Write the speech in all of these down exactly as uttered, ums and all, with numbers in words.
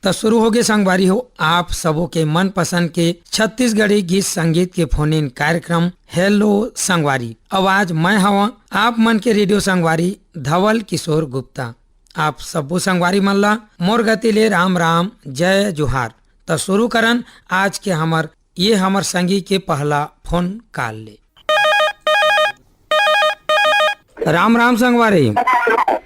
त शुरू होगे संगवारी हो, आप सबो के मनपसंद के छत्तीसगढ़ी गीत संगीत के फोन इन कार्यक्रम हेलो संगवारी। अउ आज मैं हवं आप मन के रेडियो संगवारी धवल किशोर गुप्ता। आप सब्बो संगवारी मन ला मोर गति ले राम राम, जय जोहार। त शुरू करन आज के हमर ये हमर संगी के पहला फोन कॉल ले। राम राम संगवारी।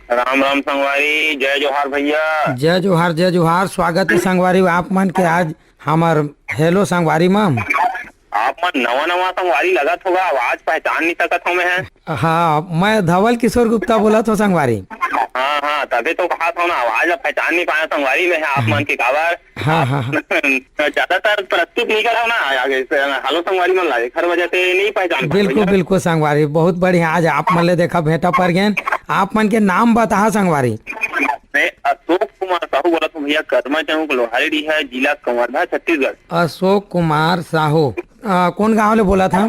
राम राम संगवारी, जय जोहार भैया। जय जोहार, जय जोहार। स्वागत हे संगवारी आप मन के आज हमर हेलो संगवारी मा। आप मन नवा नवा संगवारी लगत होगा, आवाज पहचान नहीं सकत हो मैं। हाँ, मैं धवल किशोर गुप्ता बोलत हो संगवारी। हाँ हाँ, तभी तो कहा था ना, आवाज अब पहचान नहीं पाया संगवारी में है आप मन के काबर। हाँ हाँ हाँ। ज्यादातर प्रस्तुत नहीं करा ना आगे से, हेलो संगवारी मन लागे, हर वजह से नहीं पहचान पाए बिल्कुल भैया। बिल्कुल संगवारी, बहुत बढ़िया। आज आप मन ले देखा भेंटा पर गेन। आप मन के नाम बताहा संगवारी। मैं अशोक कुमार साहू बोलत हूँ भैया, कर्मा चौक लोहारी डीहा, जिला कवर्धा, छत्तीसगढ़। अशोक कुमार साहू, अ, कौन गांव ले बोलत हा?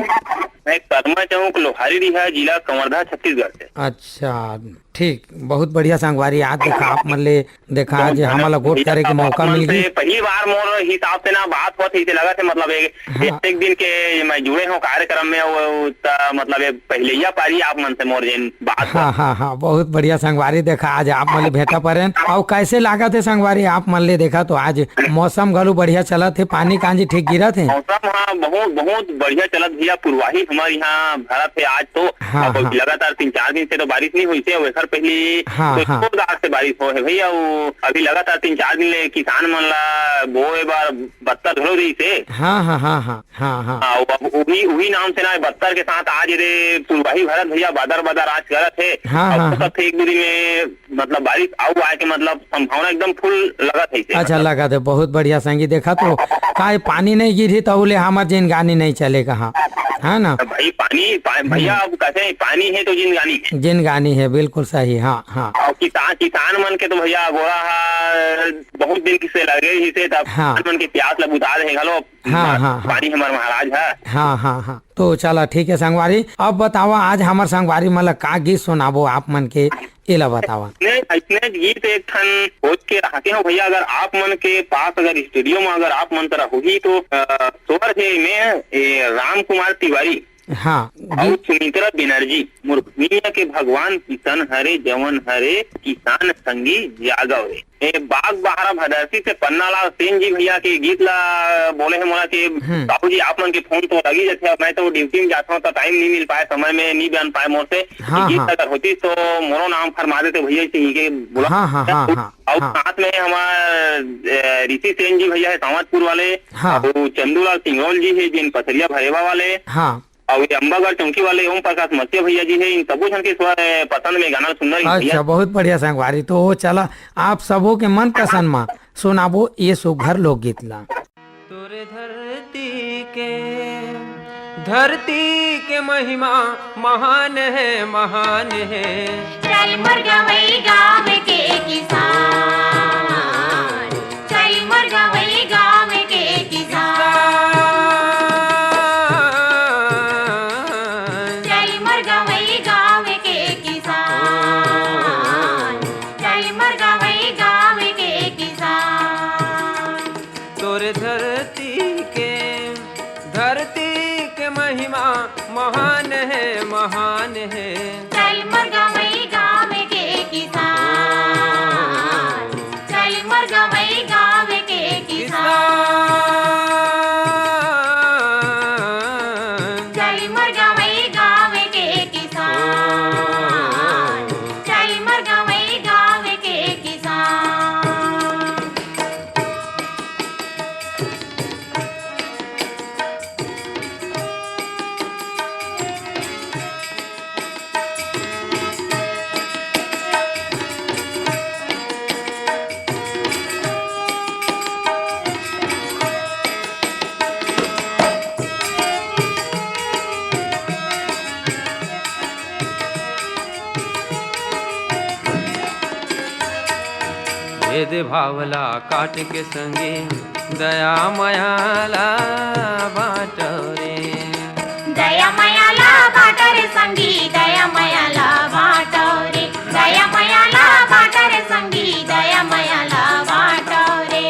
मैं कर्मा चौक लोहारी डीहा, जिला कवर्धा, छत्तीसगढ़ से। अच्छा, ठीक, बहुत बढ़िया संगवारी। आज देखा आप मन ले देखा बहुत आज हमन ला गोठ भैया करे के मौका मिल गई। पहली बार मोर हिसाब से ना बात होत हे, इसे लगत हे मतलब एक, हाँ। एक दिन के मैं जुड़े हूँ कार्यक्रम में, वो त मतलब एक पहिलैया पारी आप मन से मोर जेन बात हाँ, होत। हाँ, हाँ, बहुत बढ़िया संगवारी। देखा आज आप मन ले भेंटा परेन। अउ कैसे लागत हे संगवारी आप मन ले? देखा तो आज मौसम घलो बढ़िया चलत हे, पानी कांजी ठीक गिरत हे। मौसम हाँ बहुत बहुत बढ़िया चलत भैया, पुरवाही हमारे यहाँ भरत हे आज तो। हाँ, अब हाँ। लगातार तीन चार दिन से तो बारिश नहीं हुई थी, अब एकर पहले हाँ, तो हाँ। जोरदार से बारिश हो है भैया। वो अभी लगातार तीन चार दिन ले किसान मन ला बोए बर बत्तर घलो रही से। हाँ, हाँ, हाँ, हाँ, हाँ, हाँ। हाँ, वो अब उही, उही नाम से ना बत्तर के साथ आज रे पुरवाही भरत भैया, बादर बादर आज करत हे। हाँ, अब हाँ, हो हाँ। सकथे एक दो दिन में मतलब बारिश आऊ आए के मतलब संभावना एकदम फुल लगत हे इसे, अच्छा, मतलब। लगत हे, बहुत बढ़िया संगी। देखा तो का ये पानी नहीं गिरही त ओले हमर जिनगानी नहीं चले कहा, है ना? भाई पानी, पा-, भैया हम्म। अब कहते हैं पानी है तो जिनगानी है। जिनगानी है, बिल्कुल सही, हाँ, हाँ। और किसान, किसान मन के तो भैया गोरा हा बहुत दिन से लगे ही से तब हाँ। किसान मन के प्यास ला बुझा दे घलो। हाँ, हाँ, हाँ। पानी हमार महाराज है। हाँ, हाँ, हाँ। तो चला ठीक है संगवारी, अब बतावा आज हमर संगवारी मन ला का गीत सुनाबो आप मन के, एला बतावा। ने, अइसने गीत एक ठन खोज के रखे हो भैया, अगर आप मन के पास अगर स्टूडियो में अगर आप मन करा होही तो, अ, स्वर हे में, ए, राम कुमार तिवारी हाँ, अउ गीत सुमित्रा बनर्जी, मोर भुइयां के भगवान किशन हरे, जवन हरे किसान संगी जागव रे। ए, बाग बहारा भदरसी से पन्नालाल सेन जी भैया के गीत ला बोले हे मोला के हम्म। साहू जी आप मन के फोन तो लगी जाथे, अब मैं तो ड्यूटी में जाता हूँ तो टाइम नहीं मिल पाए, समय में नहीं बन पाए मोर से। हाँ, गीत हाँ। अगर होती तो मोरो नाम फरमा देते भैया जी के बोला। हाँ, हाँ, हाँ, हाँ, अउ हाँ। साथ में हमार, ए, ऋषि सेन जी भैया है सावतपुर वाले, हाँ। अउ चंदूलाल सिंगरौल जी है जिन पथरिया भरेवा वाले। हाँ। अउ ये अम्बागढ़ चौकी वाले ओम प्रकाश मसिया भैया जी हे, इन सबो झन के स्वर पसंद में गाना सुंदर ही भैया। अच्छा, बहुत बढ़िया संगवारी। तो वो चला, आप सबो के मन पसंद मा सुनाबो ये सुघर लोकगीत ला। तोरे धरती के, धरती के महिमा महान है, महान है। चल मोर गंवई गाँव के किसान, चल मोर गंवई गाँव के किसान। चल मोर गंवई गाँव के किसान। चल मोर गंवई गाँव के किसान। तोर धरती के, धरती के महिमा महान है, महान है। चल मोर गंवई गाँव के किसान, चल मोर गंवई गाँव के किसान। किसान। चल मोर गंवई गाँव के किसान, चल मोर गंवई गाँव के किसान। भेदभाव ला काट के संगी, दया मया ला बाँटव रे। दया मया ला बाँटव रे संगी, दया मया ला बाँटव रे। दया मया ला बाँटव रे संगी, दया मया ला बाँटव रे।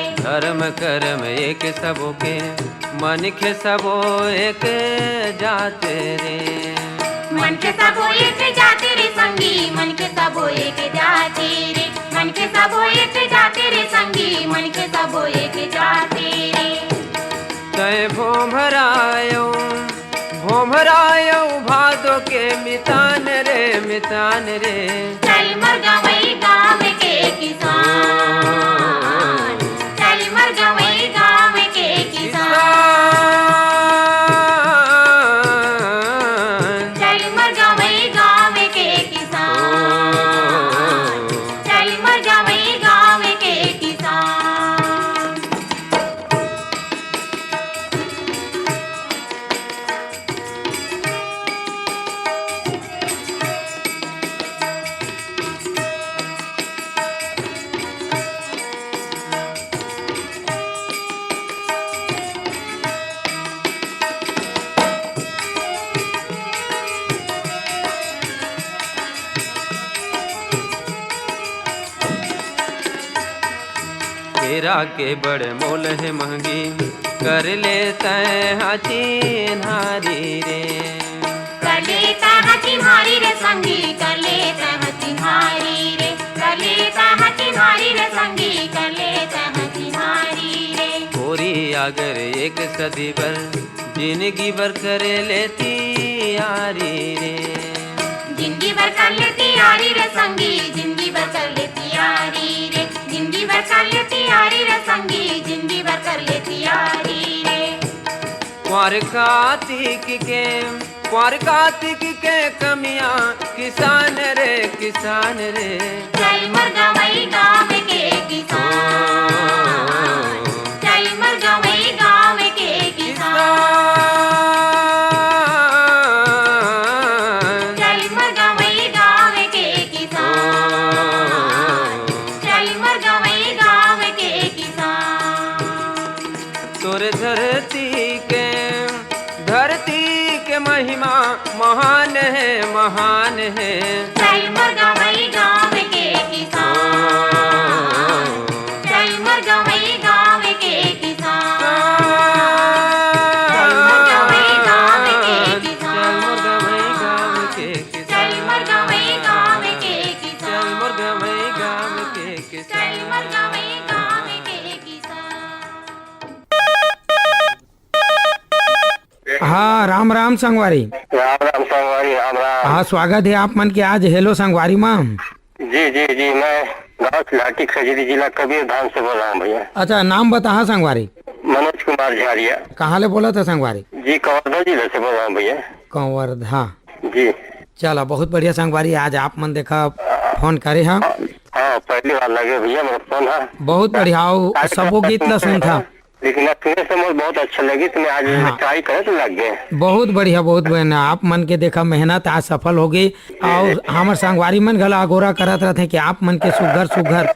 एक सबो के, मनखे सबो एक जात रे। मनखे सबो एक जात रे संगी, मनखे सबो एक जात रे। मनखे सबो एक जात रे संगी, मनखे सबो एक जात रे। तय भोमरायो, भोमरायो भादो के मितान रे, मितान रे। चल मोर गंवई गाँव के किसान, चल मोर गंवई गाँव के किसान। किसान। चल मोर गंवई गाँव के किसान, चल मोर गंवई गाँव के किसान। केरा के बड़ मोल हे महंगी, कर ले तैं हा चिन्हारी रे। कर ले तैं हा चिन्हारी रे संगी, कर ले तैं हा चिन्हारी रे। कर ले तैं हा चिन्हारी रे संगी, कर ले तैं हा चिन्हारी रे। कोरी आगर एक सदी बर, जिनगी बर करे ले तियारी रे। जिनगी बर कर ले तियारी रे संगी, जिनगी बर कर ले तियारी रे। जिनगी बर कर ले तियारी रे संगी, जिनगी बर कर ले तियारी रे। क्वार कातिक के, क्वार कातिक के कमियां, किसान रे, किसान रे। चल मोर गंवई गाँव के किसान, चल मोर गंवई गाँव के किसान। किसान। चल मोर गंवई गाँव के किसान, चल मोर गंवई गाँव के किसान। तोरे धरती के, धरती के महिमा महान हे, महान हे। चल मोर गंवई गाँव के किसान, चल मोर गंवई गाँव के किसान। चल मोर गंवई गाँव के किसान, चल मोर गंवई गाँव के किसान। चल मोर गंवई गाँव के किसान, चल मोर गंवई गाँव के किसान। चल मोर गंवई गाँव के किसान। हाँ, राम राम संगवारी। राम राम संगवारी, राम राम। हाँ, स्वागत हे आप मन के आज हेलो संगवारी मा। जी, जी, जी, मैं गाँव सिलाटी खजरी, जिला कबीरधाम से बोल रहा हूँ भैया। अच्छा, नाम बताहा संगवारी। मनोज कुमार झारिया। कहाँ ले बोलत हा संगवारी? जी, कवर्धा जिले से बोल रहा हूँ भैया। कवर्धा। जी। चला, बहुत बढ़िया संगवारी, आज आप मन देखा फोन करे हा। हाँ, पहली बार लगे भैया मेरा फोन। हाँ, बहुत बढ़िया, अउ सबो गीत ला सुनथा। लेकिन अब सुने से मोर बहुत अच्छा लगिस, मैं आज हाँ। ट्राई करे तो लग गए। बहुत बढ़िया, बहुत बढ़िया। आप मन के देखा मेहनत आज सफल हो गई। अउ हमर संगवारी मन घला अगोरा करत रहथे कि आप मन के सुघर सुघर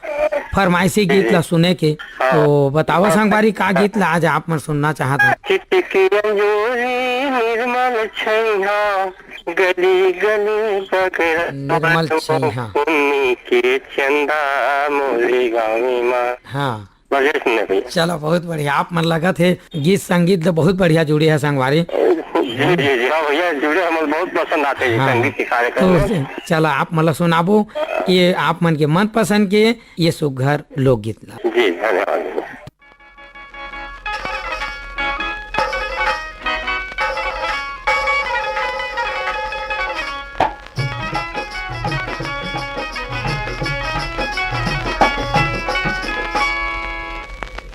फरमाइशी गीत ला सुने के। हाँ। तो बतावा संगवारी, का गीत ला आज आप मन सुनना चाहत हे? चिटिकिया जोरी निर्मल छैहा, गली गली बगरा निर्मल छैहा। पुन्नी के चंदा मोरे गाँव मा। हाँ। बजे सुने भैया। चला, बहुत बढ़िया। आप मन लगत हे गीत संगीत ले बहुत बढ़िया जुड़े हे संगवारी। जी, जी, जी। हाँ भैया, जुड़े हमन बहुत पसंद आथे ये हाँ। संगीत के कार्यक्रम तो में। चला, आप मन ला सुनाबो ये आप मन के मनपसंद के ये सुघर लोकगीत ला। जी, धन्यवाद भैया।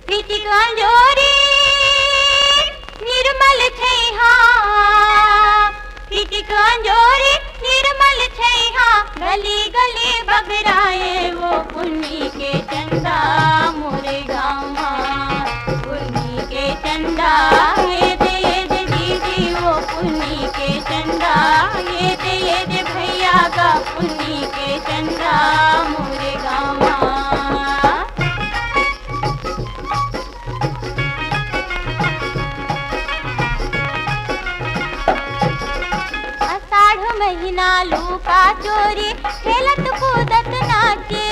पिटिक अंजोरी निर्मल छैहा, पिटिक अंजोरी निर्मल छैहा, गली गली बगराए वो पुन्नी के चंदा मोरे गाँव मा। पुन्नी के चंदा, ये दे, ये दे दीदी, वो पुन्नी के चंदा, ये दे, ये दे भैया का पुन्नी के चंदा, मोरे गाँव मा। आषाढ़ महीना लूका चोरी, खेलत कूदत नाचे।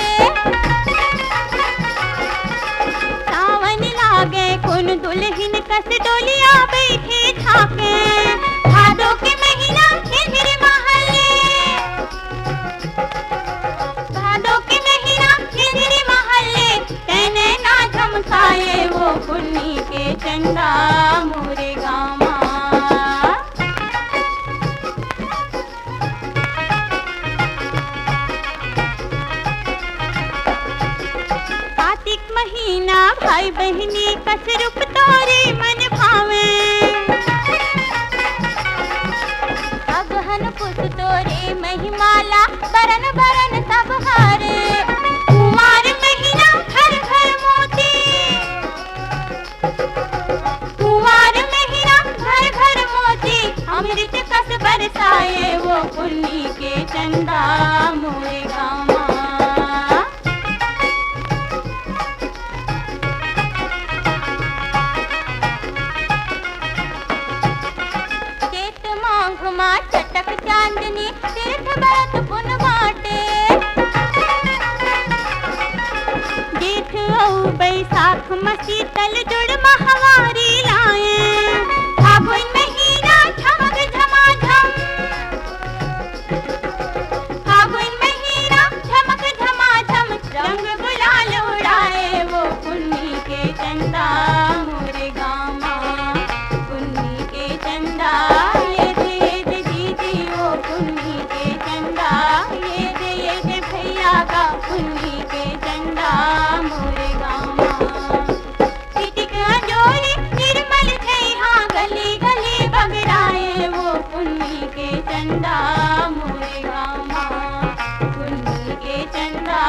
सावन लागे कुन दुल्हिन कस डोलिया बइठे झांके, भादो के महीना झिरझिर महले। भादो के महीना झिरझिर महले, तैं नैना झमकाए वो पुन्नी के चंदा मोरे गामा। कार्तिक महीना भाई बहिनी कस रूप तोरे मन भावे। अगहन पुस तोरे महिमाला बरन बरन सब हारे। कुंवार महीना घर घर मोती। कुंवार महीना घर घर मोती, अमृत कस बरसाए वो पुन्नी के चंदा मोरे गामा। चैत माघ मा चटक चांदनी, तीर्थ बरत पुन बाटे। जेठ अउ बैसाख म शीतल जुड़ महवारी लाए। फागुन महीना झमक झमाझम। फागुन महीना झमक झमाझम, रंग गुलाल उड़ाए वो पुन्नी के चंदा मोरे गामा। पुन्नी के चंदा ये दे, ये दे दीदी वो पुन्नी के चंदा, ये दे, ये दे भैया का पुन्नी के चंदा मोरे गामा। चिटिक अंजोरी निर्मल छइहां, गली गली बगराए वो पुन्नी के चंदा मोरे गामा। पुन्नी के चंदा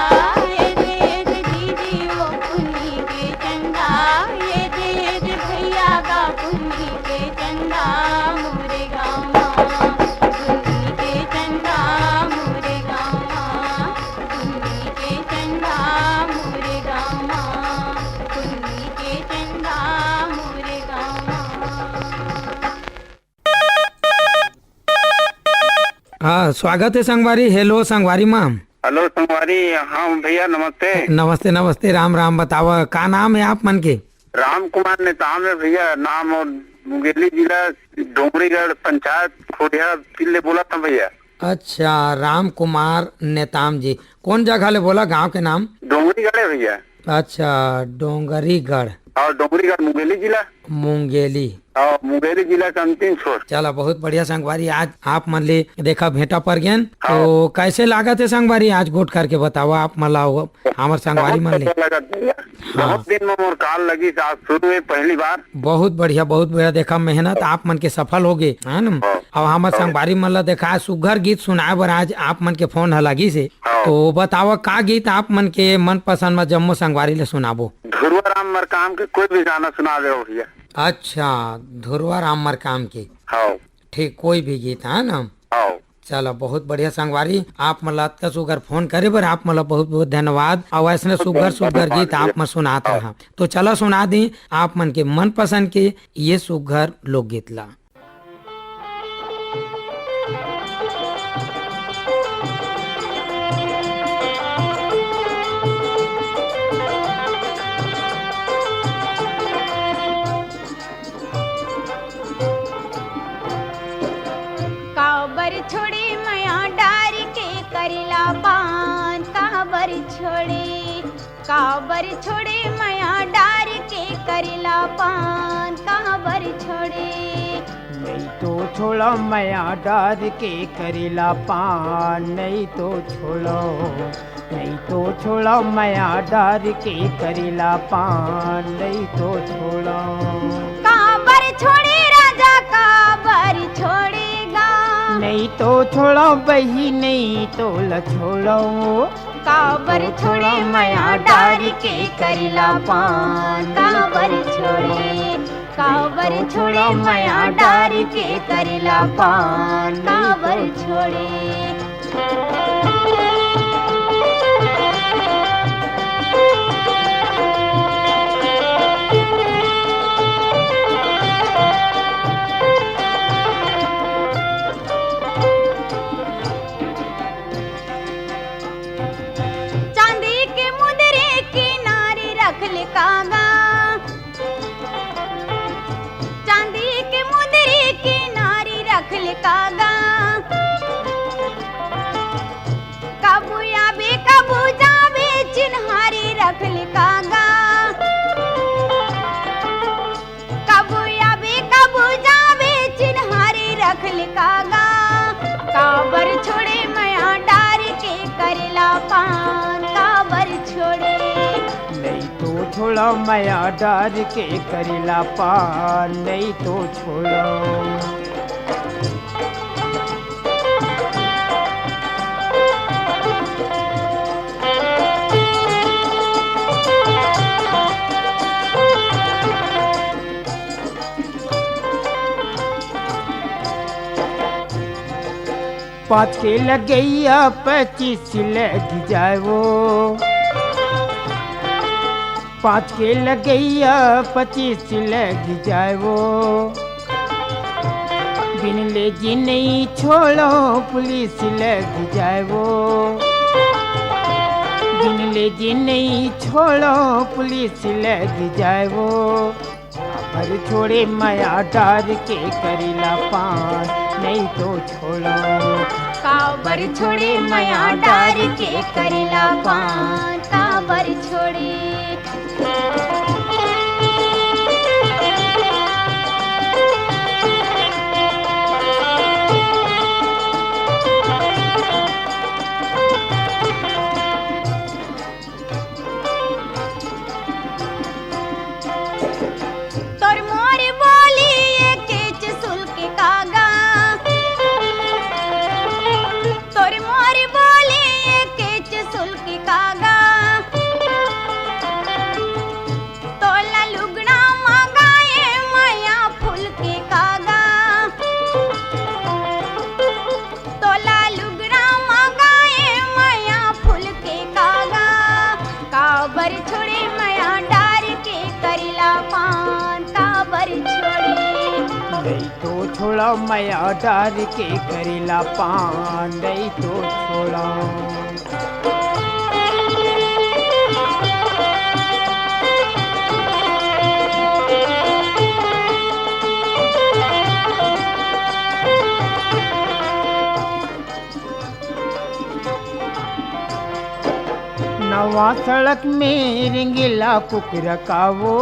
ये दे दीदी वो पुन्नी के चंदा, ये दे भैया का पुन्नी के चंदा मोरे गामा। पुन्नी के चंदा मोरे गामा। पुन्नी के चंदा मोरे गामा। पुन्नी के चंदा मोरे गामा। हाँ, स्वागत हे संगवारी। हेलो संगवारी मा। हेलो संगवारी, हाँ भैया नमस्ते। नमस्ते, नमस्ते, राम राम। बतावा का नाम हे आप मन के? राम कुमार नेताम हे भैया, नाम अउ मुंगेली जिला डोंगरीगढ़ पंचायत खोड़िया तिल्ले बोलत हंव भैया। अच्छा, राम कुमार नेताम जी, कोन जगह ले बोला, गांव के नाम? डोंगरीगढ़ हे भैया। अच्छा, डोंगरीगढ़। अउ डोंगरीगढ़ मुंगेली जिला। मुंगेली। अउ मुंगेली जिला के अंतिम छोर। चला, बहुत बढ़िया संगवारी, आज आप मन ले देखा भेंटा पर गेन। हाँ। तो कैसे लागत हे संगवारी, आज गोठ करके बतावा आप मन ला, हमर संगवारी बहुत मन ले। अच्छा लगत भैया। हाँ। बहुत दिन में मोर call लगिस, आज शुरू हे पहली बार। बहुत बढ़िया, बहुत बढ़िया। देखा, मेहनत आप मन के सफल हो गे, है ना? हाँ। अब हमर हाँ। संगवारी मन ला देखा, सुघर गीत सुनाए बर आज आप मन के फोन ह लगिस हे। हाँ। तो बतावा, का गीत आप मन के मनपसंद म जम्मो संगवारी ले सुनाबो? धुरवा राम मरकाम के कोई भी गाना सुना दे भैया। अच्छा, धुरवा राम मरकाम के। हाँ। ठीक, कोई भी गीत, है ना? हाँ। चला, बहुत बढ़िया संगवारी, आप मन ला अतका सुघर फोन करे बर आप मन ला बहुत बहुत धन्यवाद। अउ अइसने सुघर सुघर गीत आप मन सुनात रहा। तो चला सुना दी आप मन के मनपसंद के ये सुघर लोकगीत ला। काबर छोड़े मया डार के करेला पान, काबर छोड़े, काबर छोड़े मया डार के करेला पान, काबर छोड़े। नहीं तो छोड़ो मया डार के करेला पान, नहीं तो छोड़ो। नहीं तो छोड़ो मया डार के करेला पान, नहीं तो छोड़ो। काबर छोड़े राजा, काबर छोड़ेगा? नहीं तो छोड़ो बही, नहीं तो ल छोड़ो। काबर छोड़े मया डार के करेला पान, काबर छोड़े? काबर छोड़े मया डार के करेला पान, काबर छोड़े? चांदी के मुंदरी किनारे रख ले कागा। मया डार के करेला पान, नहीं तो छोड़ो। पाँच के लगैया पच्चीस लग जाए वो, पाँच के लगैया पच्चीस लग जाए वो। बिन ले जी नहीं छोड़ो पुलिस लग जाए वो, बिन ले जी नहीं छोड़ो पुलिस लग जाए वो। काबर छोड़े मया डार के करेला पान, नहीं तो छोड़ो। काबर छोड़े मया डार के करेला पान, काबर छोड़े। तोर मोर बोली एकेच सुल्क कागा, तोर मोर बोली एकेच सुल्क कागा। तोला लुगड़ा मंगाए मया फूल के कागा, तोला लुगड़ा मंगाए मया फूल के कागा। काबर छोड़े मया डार के करेला पान, काबर छोड़े। नहीं तो छोड़ो मया डार के करेला पान, नहीं तो छोड़ो। नवा सड़क में रेंगेला कुकरा कावो,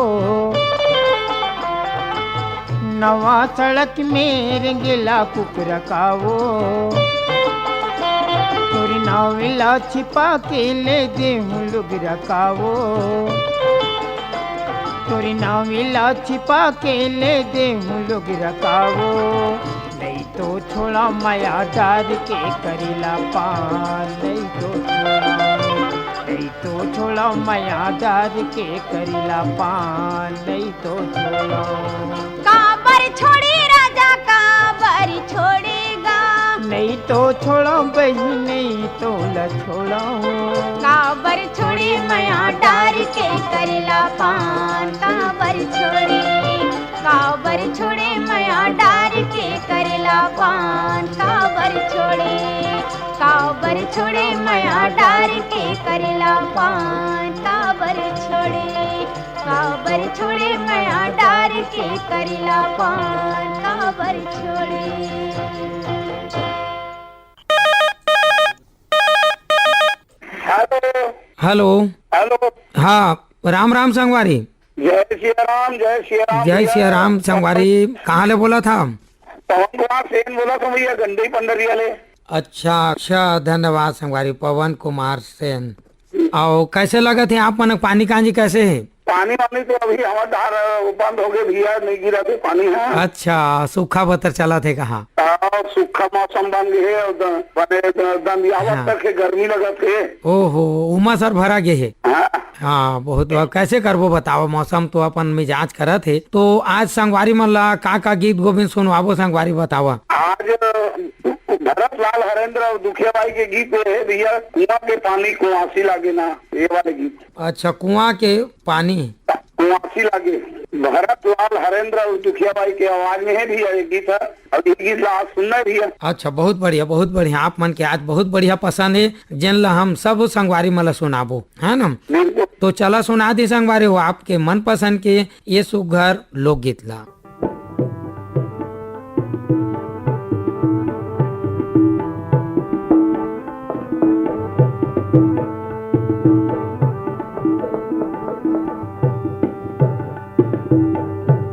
नवा सड़क में रेंगेला कुकरा कावो। तोरी नाव ला छिपा के ले देहूं लुगरा कावो, तोरी नाव ला छिपा के ले देहूं लुगरा कावो। नहीं तो छोड़ा मया डार के करेला पान, नहीं तो छोड़ा, नहीं तो छोड़ा मया डार के करेला पान, नहीं तो छोड़ा। काबर छोड़ी राजा, काबर छोड़ेगा? नहीं तो छोड़ा बहिनी, नहीं तो ला छोड़ा। काबर छोड़ी मया डार के करेला पान, काबर छोड़ी? काबर छोड़े मया डार के करेला पान, काबर छोड़े? काबर छोड़े मया डार के करेला पान, काबर छोड़े? काबर छोड़े मया डार के करेला पान, काबर छोड़े? हेलो। हेलो। हेलो। हाँ, राम राम संगवारी। जय सिया राम, जय सिया राम जय भैया। सिया राम संगवारी। कहाँ ले बोलत हा? पवन कुमार सेन बोलत हूँ भैया, गंडई पंडरिया ले। अच्छा, अच्छा, धन्यवाद संगवारी पवन कुमार सेन। अउ कैसे लगत हे आप मन पानी कांजी कैसे हे? पानी वानी तो अभी हमर डहर बंद हो गए भैया, नहीं गिरत हे पानी ह। अच्छा, सूखा बतर चलत हे कहाँ? हाँ, सूखा मौसम बन गए हे, अउ द-, बने द-, दंदियावत हाँ। तक हे, गर्मी लगत हे। ओहो, उमस हर भरा गे हे। हाँ। हाँ, बहुत बार कैसे करबो बताओ, मौसम तो अपन मिजाज करत हे। तो आज संगवारी मन ला का का गीत गोविंद सुनवाबो संगवारी बतावा। आज भरत लाल हरेंद्र अउ दुखिया बाई के गीत हे भैया, कुआं के पानी कुआसी लागे ना, ये वाले गीत। अच्छा, कुआं के पानी। कुआसी लागे। भरत लाल हरेंद्र अउ दुखिया बाई के आवाज में हे भैया ये गीत ह। अउ ये गीत ला आज सुनना हे भैया। अच्छा, बहुत बढ़िया, बहुत बढ़िया। आप मन के आज बहुत बढ़िया पसंद हे, जेन ला हम सब संगवारी मन ला सुनाबो, है ना? बिल्कुल। तो चला सुना दे संगवारी हो आपके मनपसंद के ये सुघर लोकगीत ला।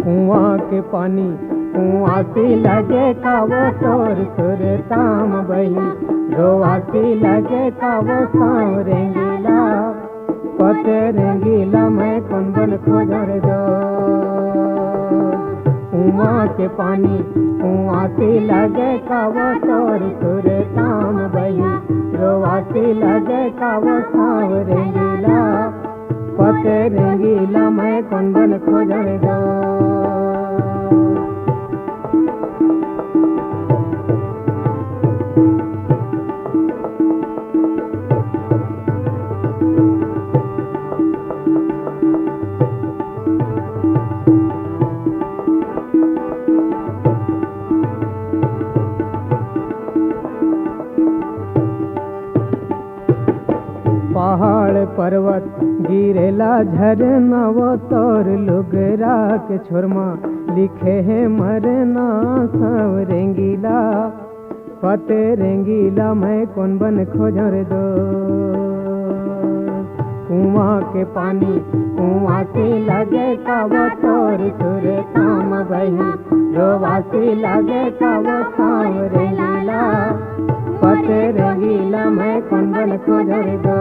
कुआं के पानी कुआं से लगे का वो तोर सुरता म बही, रोआ से लगे का वो सांवरेंगेला। पते रेंगी ला मैं कोन बन खोजर दो। कुआं के पानी कुआं से लगे, कावा तोर सुर ताम बही। रोवा से लगे, कावा साव रेंगी ला। पते रेंगी ला मैं कोन बन खोजर दो। पहाड़ पर्वत गिरेला झरना, वो तोर लुगरा के छोरमा लिखे हे मरना। सांवरेंगीला, पते रेंगीला, मैं कोन बन खोजर दो। कुआं के पानी कुआं से लगे, कावा तोर सुर ताम बही। रोवा से लगे, कावा सांवरेंगीला, पते रेंगीला, मैं कोन बन खोजर दो।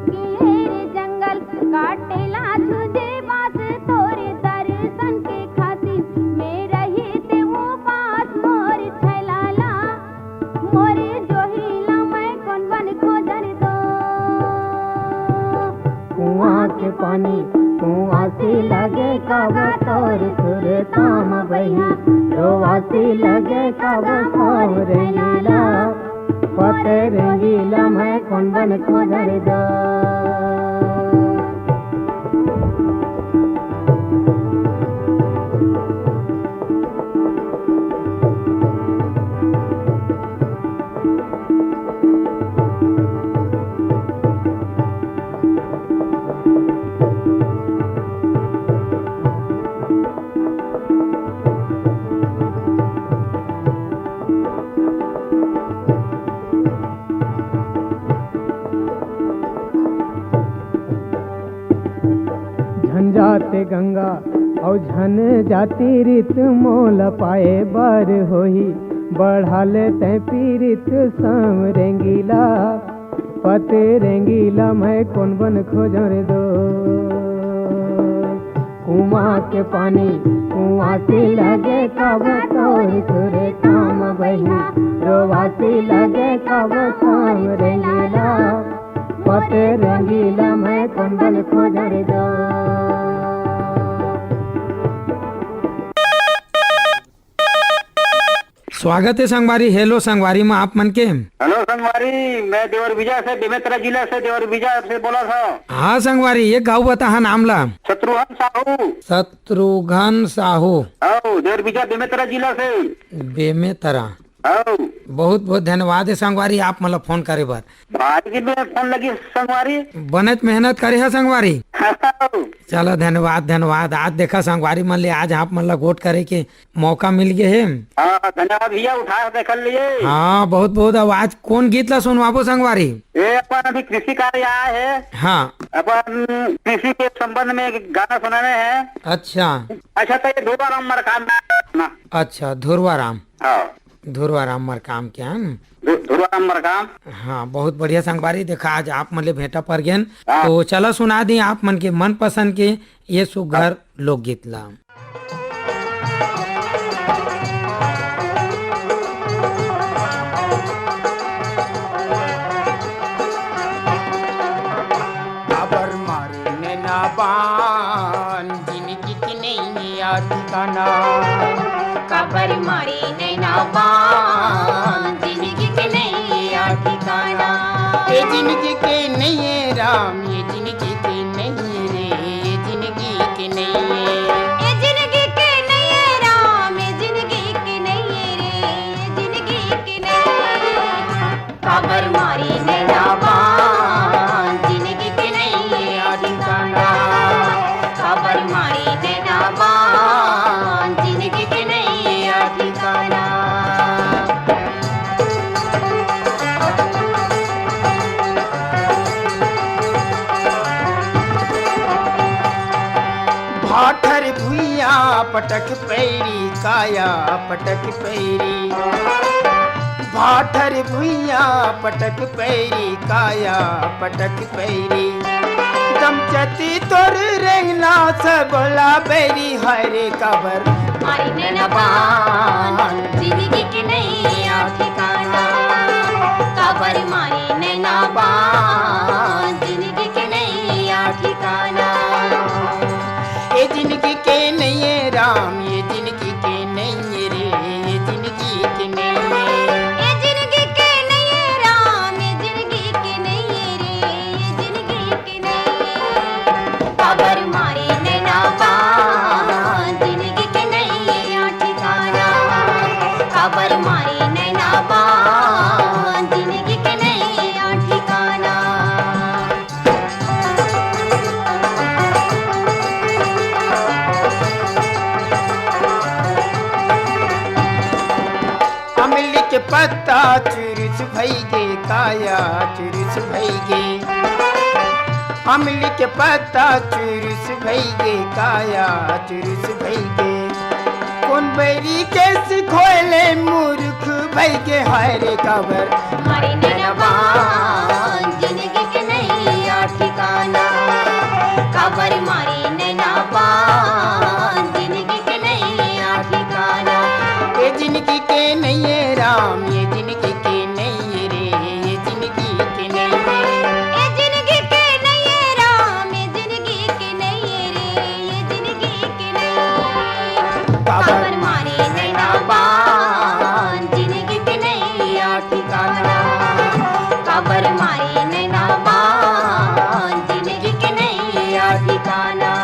घेर जंगल काटेला झुंझे बास, तोर दर्शन के खातिर मैं रही ते उपास। मोर छैलाला, मोर जोहिला, मैं कोन बन खोजर दो। कुआं के पानी कुआं से लगे, कावा तोर सुर ताम बही। रोवा से लगे, कावा सांवरेंगीला, पते रेंगीला, मैं कोन बन खोजर दो। झन जाते गंगा अउ झन जाती रीत, मोला पाए बर होही बढ़ा ले तैं पीरित। सांवरेंगीला, पते रेंगीला, मैं कोन बन खोजर दो। कुआं के पानी कुआं से लगे, कावा तोर सुर ताम बही। रोवा से लगे, कावा सांवरेंगीला, पते रेंगीला, मैं कोन बन खोजर दो। स्वागत हे संगवारी, हेलो संगवारी म आप मन के। हेलो संगवारी, मैं देवरबीजा से, बेमेतरा जिला से, देवरबीजा से बोलत हंव। हाँ संगवारी, एक घाव बताहा नाम ला। शत्रुघ्न साहू। शत्रुघ्न साहू। हव, देवरबीजा बेमेतरा जिला से। बेमेतरा। हव। बहुत बहुत धन्यवाद हे संगवारी, आप मन ला फोन करे बर। भारी दिन में फोन लगिस संगवारी। बनेच मेहनत करे हव संगवारी। हव। चलो धन्यवाद, धन्यवाद। आज देखा संगवारी मन ले, आज आप मन ला गोठ करे के मौका मिल गे हे। हाँ, धन्यवाद भैया, उठा के कर लिए। हाँ, बहुत बहुत। अब आज कोन गीत ला सुनवाबो संगवारी? ये अपन अभी कृषि कार्य आए हे। हाँ। अपन कृषि के संबंध में गाना सुनाने हैं। अच्छा। अच्छा, तो ये धुरवाराम मरकाम ना। अच्छा, धुरवाराम। हाँ। धुरवाराम मरकाम के, है ना? धु-, धुरवाराम मरकाम। हाँ, बहुत बढ़िया संगवारी, देखा आज आप मन ले भेंटा पर गेन। हाँ। तो चला सुना दी आप मन के मनपसंद के ये सुघर लोकगीत ला। काबर मारे नैना बान, जिनगी के नैया ठिकाना। काबर मारे नैना बान, जिनगी के नैया ठिकाना। ए जिनगी के नैये राम, ए जिनगी के नैये रे, ए जिनगी के नैये। ए जिनगी के नैये राम, ए जिनगी के नैये रे, ए जिनगी के नैये। काबर मारी नैना बान, जिनगी के नैये ठिकाना। काबर मारी नैना बान, जिनगी के नैये आठर भुइयां पटक पैरी, काया पटक पैरी। भाठर भुइयां पटक पैरी, काया पटक पैरी। दमचती तोर रेंगना से बोला बैरी, हरे काबर मारी नैना बान, जिंदगी के नैया ठिकाना। काबर मारी नैना बान, जिंदगी के नैया ठिकाना। ए जिंदगी के नैये राम, ये जिंदगी के नैये रे, ये जिंदगी के नैये। ए जिंदगी के नैये राम, ये जिंदगी के नैये रे, ये जिंदगी के नैये। काबर मारी नैना बान, जिंदगी के नैया ठिकाना। काबर मारी नैना बान, जिंदगी के नैया ठिकाना। अमली के पत्ता चुरुस भई गे, काया चुरुस भई गे। अमली के पत्ता चुरुस भई गे, काया चुरुस भई गे। कोन बैरी के सिखोले मूर्ख भई गे, हाय रे काबर मारी नैना बान, जिंदगी के नैया ठिकाना। काबर मारी नैना बान, जिंदगी के नैया ठिकाना। ए जिंदगी के नैये राम, ये जिंदगी के नैये रे, ये जिंदगी के नैये। ए जिंदगी के नैये राम, ये जिंदगी के नैये रे, ये जिंदगी के नैये। काबर मारी नैना बान, जिंदगी के नैया ठिकाना। काबर मारी नैना बान, जिंदगी के नैया ठिकाना।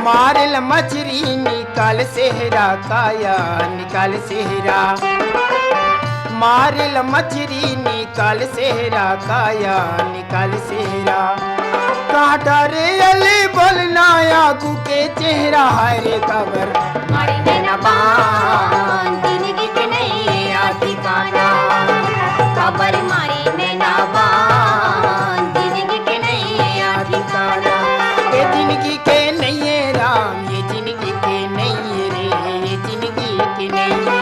मारेल मछरी निकाल सेहरा, काया निकाल सेहरा। मारेल मछरी निकाल सेहरा, काया निकाल सेहरा। कांटा रे अली बोलना आगू के चेहरा, हाय रे काबर मारी नैना बान, जिंदगी के नैया ठिकाना। काबर मारी नैना बान, जिंदगी के नैया ठिकाना। ये जिंदगी के नैये राम, ये जिंदगी के नैये रे, ये जिंदगी के नैये।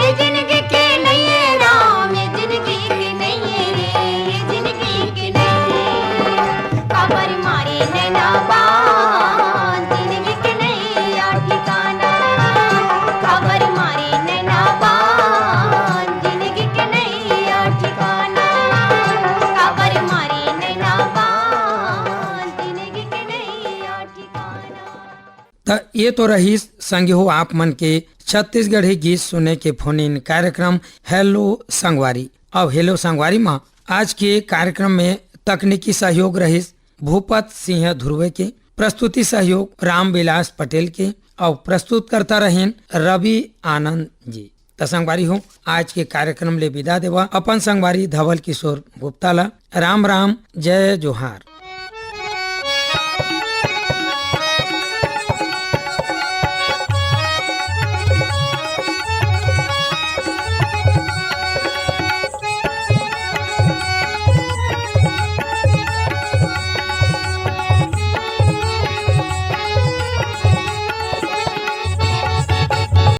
ये जिंदगी के नैये राम, ये जिंदगी के नैये रे, ये जिंदगी के नैये। काबर मारी नैना बान, जिंदगी के नैया ठिकाना। काबर मारी नैना बान, जिंदगी के नैया ठिकाना। काबर मारी नैना बान, जिंदगी के नैया ठिकाना। त ये तो रहिस संगी हो आप मन के छत्तीसगढ़ी गीत सुने के फोन इन कार्यक्रम हेलो संगवारी। अब हेलो संगवारी म आज के कार्यक्रम में तकनीकी सहयोग रहिस भूपत सिंह ध्रुवे के, प्रस्तुति सहयोग रामविलास पटेल के, अउ प्रस्तुतकर्ता रहिन रवि आनंद जी। त संगवारी हो, आज के कार्यक्रम ले विदा देवा अपन संगवारी धवल किशोर गुप्ता ला। राम राम, जय जोहार।